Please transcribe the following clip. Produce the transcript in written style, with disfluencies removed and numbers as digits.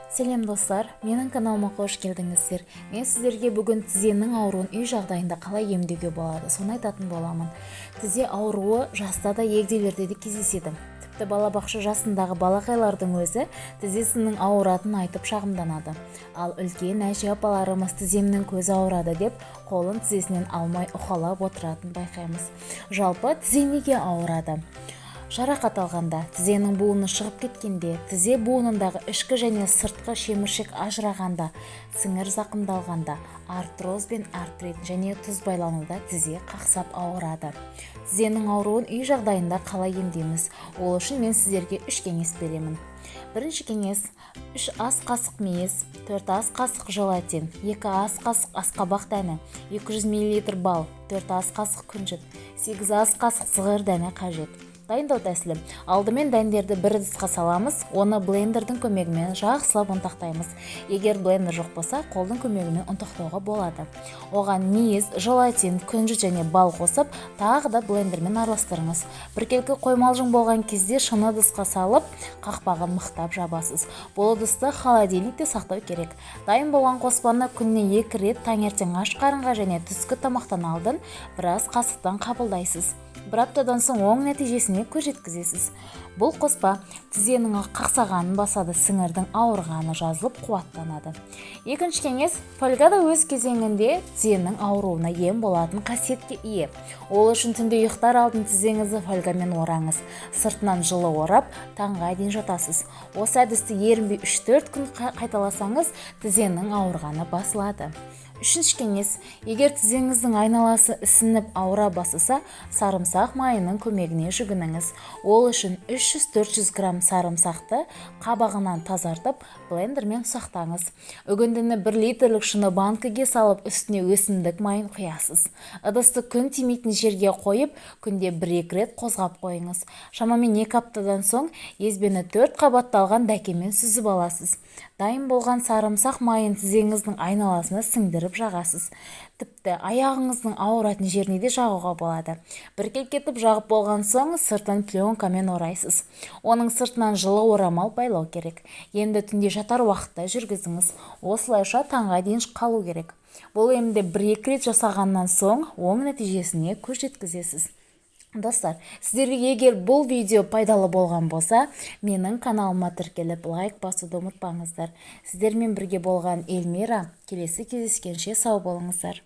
Сәлем, достар! Менің каналыма қош келдіңіздер. Мен сіздерге бүгін тізенің ауруын үй жағдайында қалай емдеуге болады, соны айтатын боламын. Тізе ауруы жаста да, егделерде де кездеседі. Тіпті балабақша жасындағы балақайлардың өзі тізесінің ауыратынын айтып шағымданады. Ал үлкен әже апаларымыз «тіземнің көзі ауырады» деп, қолын тізесінен алмай уқалап отыратынын байқаймыз. Жалпы, тізе неге ауырады? Жарақат алғанда, тізенің буыны шығып кеткенде, тізе буынындағы ішкі және сыртқы шеміршек ажырағанда, сіңір зақымдалғанда, артроз бен артрит және тұз байлануда тізе қақсап ауырады. Тізенің ауруын үй жағдайында қалай емдейміз? Ол үшін мен сіздерге үш кеңес беремін. Бірінші кеңес: 3 ас қасық мейіз, 4 ас қасық желатин, 2 ас қасық асқабақ дәні, 200 мл бал, 4 ас қасық күнжіт, 8 ас қасық зығыр дәні қажет. Дайындау тәсілі: алдымен дәндерді бір ыдысқа саламыз. Оны блендердің көмегімен жақсылап ұнтақтаймыз. Егер блендер жоқ болса, қолдың көмегімен ұнтақтауға болады. Оған мейіз, желатин, күнжіт және бал қосып, тағы да блендермен араластырыңыз. Біркелкі қоймалжың болған кезде шыны ыдысқа салып, қақпағын мықтап жабасыз. Бұл ыдысты холодильникте сақтау керек. Дайын болған қоспаны күніне екі рет, таңертең аш қарынға және түскі тамақтан алдын біраз қасықтан қабылдайсыз. Бір аптадан соң оң нәтижесіне көз жеткізесіз. Бұл қоспа тізенің қақсағанын басады, сіңірдің ауырғаны жазылып, қуаттанады. Екінші кеңес: фольга да өз кезеңінде тізенің ауруына ем болатын қасиетке ие. Ол үшін түнде ұйықтар алдын тізеңізді фольгамен ораңыз. Сыртынан жылы орап, таңға дейін жатасыз. Осы әдісті ерінбей 3-4 күн қайталасаңыз, тізенің ауырғаны басылады. Үшінші кеңес: егер тізеңіздің айналасы ісініп, ауыра бастаса, сарымсақ майының көмегіне жүгініңіз. Ол үшін 300-400 грамм сарымсақты қабығынан тазартып, блендермен ұсақтаңыз. Үгіндіні 1 литрлік шыны банкіге салып, үстіне өсімдік майын құясыз. Ыдысты күн тимейтін жерге қойып, күнде бір-екі рет қозғап қойыңыз. Шамамен 2 аптадан соң езбені төрт қабатталған дәкемен сүзіп аласыз. Дайын болған сарымсақ майын тізеңіздің айналасына сіңдіріп жағасыз. Тіпті аяғыңыздың ауыратын жеріне де жағуға болады. Біркелкі етіп жағып болған соң, сыртын пленкамен орайсыз. Оның сыртынан жылы орамал байлау керек. Енді түнде жатар уақытта жүргізіңіз. Осылайша таңға дейін қалу керек. Бұл емді бір-екі рет жасағаннан соң оң нәтижесіне көз жеткізесіз. Достар, сіздерге егер бұл видео пайдалы болған болса, менің каналыма тіркеліп, лайк басуды ұмытпаңыздар. Сіздермен бірге болған Эльмира. Келесі кездескенше сау болыңыздар.